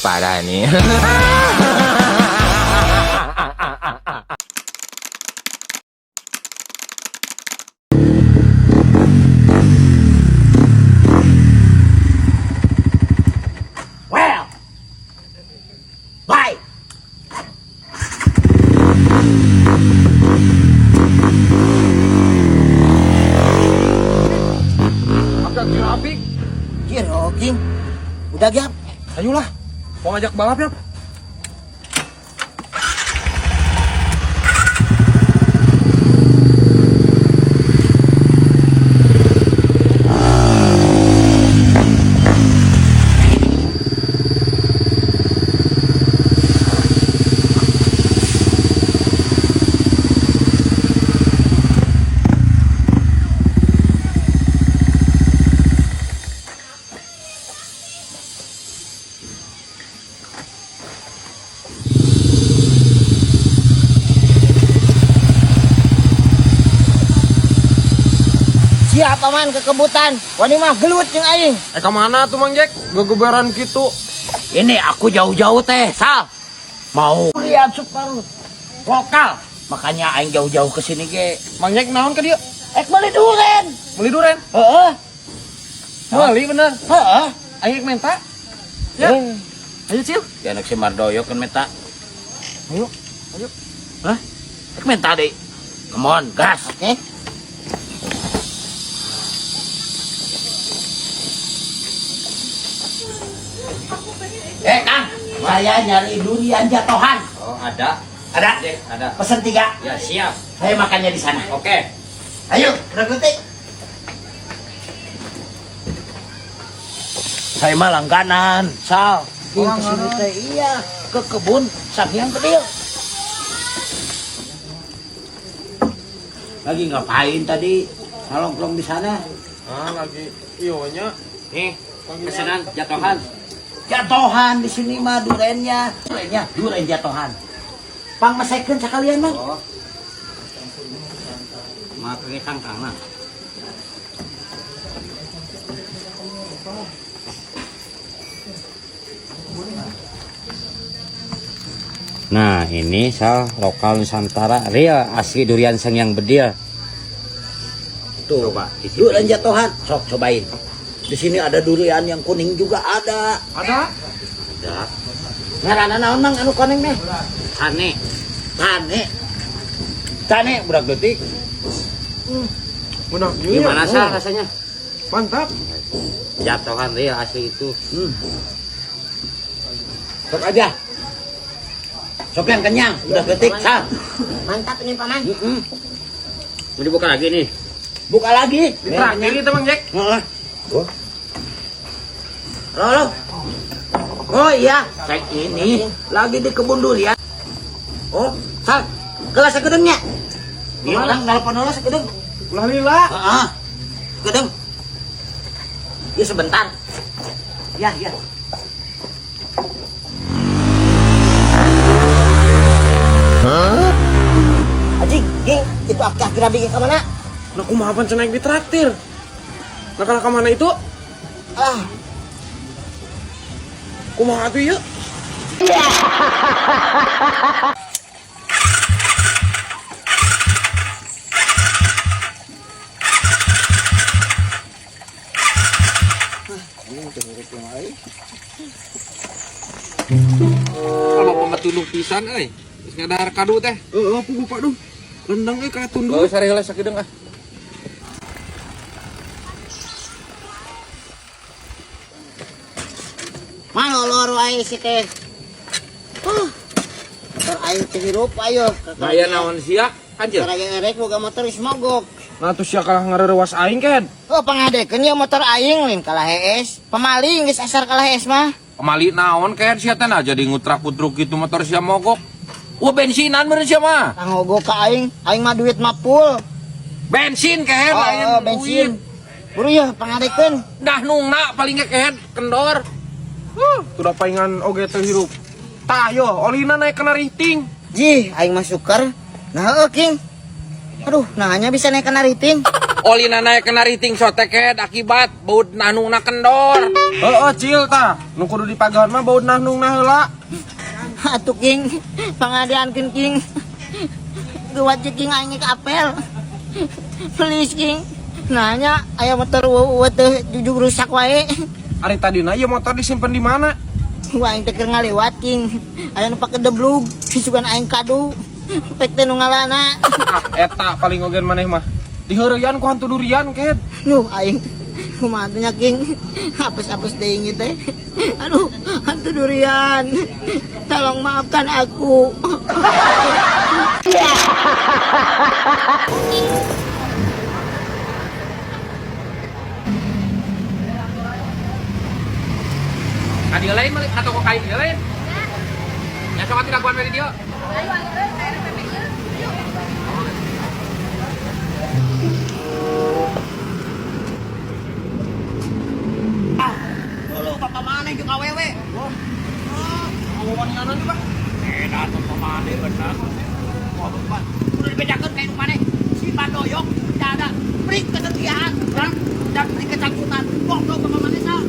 Parah nih. Well. Bye. Agak grafik. Kira, King. Udah gap. Ayolah. Mau ngajak balap ya? Siap paman kekebutan. Wani mah gelut jeung aing. Eh kemana tuh Mang Jack? Gegebaran gitu. Ini aku jauh-jauh teh, Sal. Mau lihat super lokal. Makanya aing jauh-jauh ke sini ge. Mang Jack naon ke dia? Ek beli duren. Beli duren. Heeh. Beli bener. Heeh. Ayo minta. Ya. Ayo Cil. Ya anak si Mardoyo kan minta. Ayo. Ayo. Hah? Ek minta deh. Come on, gas. Oke. Eh, Kang, saya nyari durian jatuhan. Oh, ada. Ada? Jack, ada. Pesan 3. Ya, siap. Saya makannya di sana. Oke. Ayo, udah detik. Saya mah langganan, Sal. Oh, Ke sini teh iya, ke kebun Sanghyang Bedil. Lagi ngapain tadi? Nongkrong di sana. Ah, lagi iyonya. Nih, pesanan jatuhan. Jatuhan di sini mah durennya. Durennya, duren jatuhan. Pang masakeun sekalian mah. Oh. Make kangkang nah. Nah, ini Sal lokal Nusantara real asli durian Sanghyang Bedil. Tuh, Coba icipin. Durian jatuhan. Sok cobain. Di sini ada durian yang kuning juga ada. Ada? Ada. Ngaranna naon Mang anu kuning teh? Sane. Tane. Tane budak detik. Benar juga. Gimana Sal rasanya? Mantap. Jatuhan real asli itu. Sok aja. Sok yang kenyang, udah detik, Sal. Mantap ini paman. Mau dibuka lagi nih. Buka lagi. Ditraktir itu Mang Jack. Heeh. Halo, halo. Oh iya, saya ini lagi di kebun durian. Oh, Sal, kelas sekedengnya. Iya, orang nelpon heula sekedeng. Ulah lila. Heeh. Sekedeng. Ya sebentar. Ya, ya. Anjing, ging, itu aki-aki rabi ke mana? Nah, kumaha pan cenah ditraktir? Nah, kalau ke mana itu? Ah, Kumaha tuh ieu? Kalau bapak mah tunduh pisan euy. Geus ngadahar kadu teh. Heeh, puguh Pak duh. Rendang euy ka tunduh. Oh, sare heula sakedeung ah. Malolor wae si teh. Motor aing teh hirup ayo. Gaya naon sia? Anjir. Karaya erek boga motor geus mogok. Nah, tuh sia kalah ngareurewas aing ken. Oh pangadekeun ya motor aing lain kalah hees. Pemaling geus asar kalah hees mah. Pemali naon ken sia teh nah jadi ngutrak-ngutruk gitu motor sia mogok. Wah, bensinan meureun sia mah. Tangogo ka aing, aing mah duit mah full. Bensin ken Oh, lain oh, bensin. Buru ya pangadekeun. Dah nungna paling ge ken kendor. Tuh da paingan oge teu hirup. Tah yo, olina naik kena riting. Jih, aing mah syukur. Nah, heueuh King. Aduh, nah hanya bisa naik kena riting. Olina naik kena riting sote kehed akibat baut nahnungna kendor. Heeh, Cil tah. Nu kudu dipagahan mah baut nahnungna heula. Atuh King, pangadiankeun King. Geuwat jeung King aing ka apel. Please King. Nanya aya motor eueuh teh jujug rusak wae. Ari tadina ieu motor disimpen di mana? Wah, aing teh keur ngaliwat King. Aya nu pake deblug, sugan aing kadu. Pek teh nu ngalana. Ah, eta paling ogen maneh mah. Diheureyan ku hantu durian kehed. Nuh aing kumaha teh nya King. Apes-apes deui teh. Aduh, hantu durian. Tolong maafkan aku. Ka dieu lain meuli ka toko kain dieu lain. Ya sok atuh dagoan we di dieu. Ayo, ayo, ayo, RPP ieu. Dulu bapak mana jeung awewe? Ngomong nih, Pak. Edan bapak mana bener. Wah, bapak. Udah dibedakeun ka indung maneh. Si Pandoyok tidak ada beri kesetiaan dan beri kecangkutan. Goblok bapak maneh sah.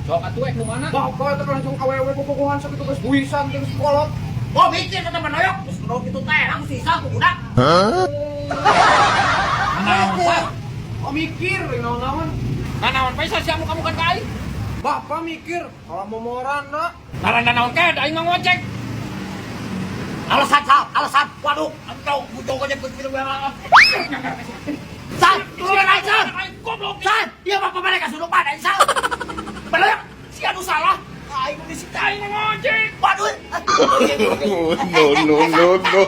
Sok atuh ek nu mana? Bapak teh langsung awewe bobogohan sakitu geus buisan jeung sekolot. Oh, mikir kata Pandoyok. Geus kudu kitu teh, langsung sisa ku budak. Naon Pak? Oh mikir, naon-naon. Nah naon paisa sia muka-muka ka aing? Bapak mikir, kalau momoran nak. Ngaranna naon kehed aing mah ngojek. Alasan sal, alasan. Waduh, engkau butuh aja film Sal, turun aja sal. Goblok. Sal, dia bapak mana kasurupan aing sal. Pandoyok, si anu salah. Aing disita Aing mah ngojek. Waduh. No, no, no, no.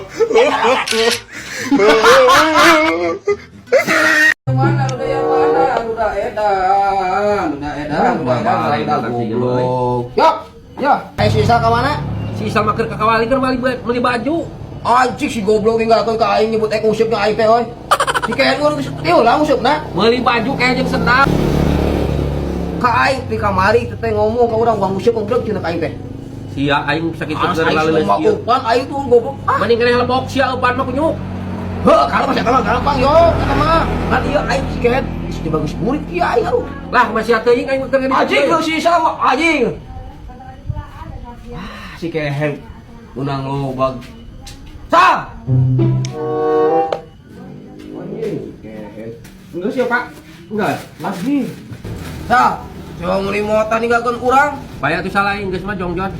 Mana udah yang mana? Udah edan, udah edan, udah edan, goblok. Yok, ya. Ayo sisa ka mana? Si Isal mah keur ka kawali keur meuli baju. Anjing si goblok ninggalkeun ka aing nyebut ek usupna aing teh euy. Si kayak urang geus teu lah usupna. Meuli baju kayak jeung sendal. Ka aing di kamari teh teh ngomong ka urang uang usup goblok cenah ka aing teh. Sia aing sakitu Aing keur laleuleus semua ieu. upan aing tuh goblok. Ah, Mending keneh lebok sia eupan mah kunyuk. heuh kalau masih kalau gampang yo kata mah. Kan ieu aing si kayak geus bagus murid kieu aing aduh. Lah masih teuing aing mah keur ngadi. Anjing lu si sama anjing. Ah, si kehed unang lobag. Sa. Anjing si kehed. Enggak sih, Pak. Enggak. Lagi. Sa, coba meuli motor ninggalkeun urang. Bayar tuh salah aing geus mah jongjon.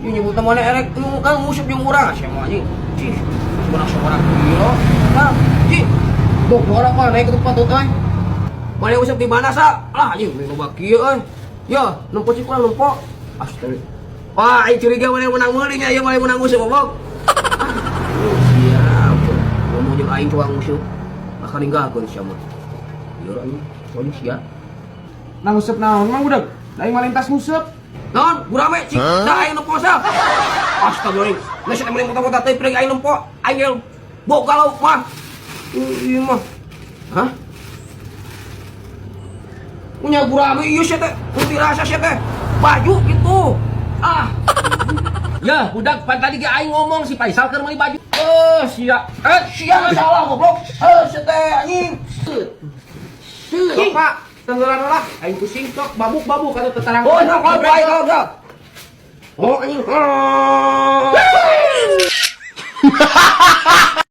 Ieu nyebutna mana erek nu kan nguseup jeung urang sia mah anjing. Cih, sebenang seorang gila. Nah, cih. Bok orang mah naik ke tempat tuh euy. Mana useup di mana sa? Lah anjing loba kieu euy. Ya, nempo cik urang nempo. Astaga. Wah, aing curiga mana menang meuli nya ieu mana menang nguseup bok. Siap. Ngomong jeung aing coba nguseup. Akan ninggalkeun sia mah. Ieu anjing, soalnya sia. Nah nguseup naon mang budak? Da aing malintas nguseup. Non, gurame cik, dah aing nempo sa. Astagfirullah. Geus meuli motor-motor teh preng aing nempo. Aing bok galau mah. Ieu mah. Hah? Punya gurame ieu sia teh, putih rasa sia teh. Baju gitu. Ah, Ya, budak pan tadi ge aing ngomong si Faisal keur meuli baju. Eh, sia. eh sia salah goblok. Eh sia teh anjing. Sok, Pak, tenggelan lah. Aing pusing sok babuk-babuk atuh tetarang. Oh, sok kalau baik kalau sok. Oh anjing. Ah.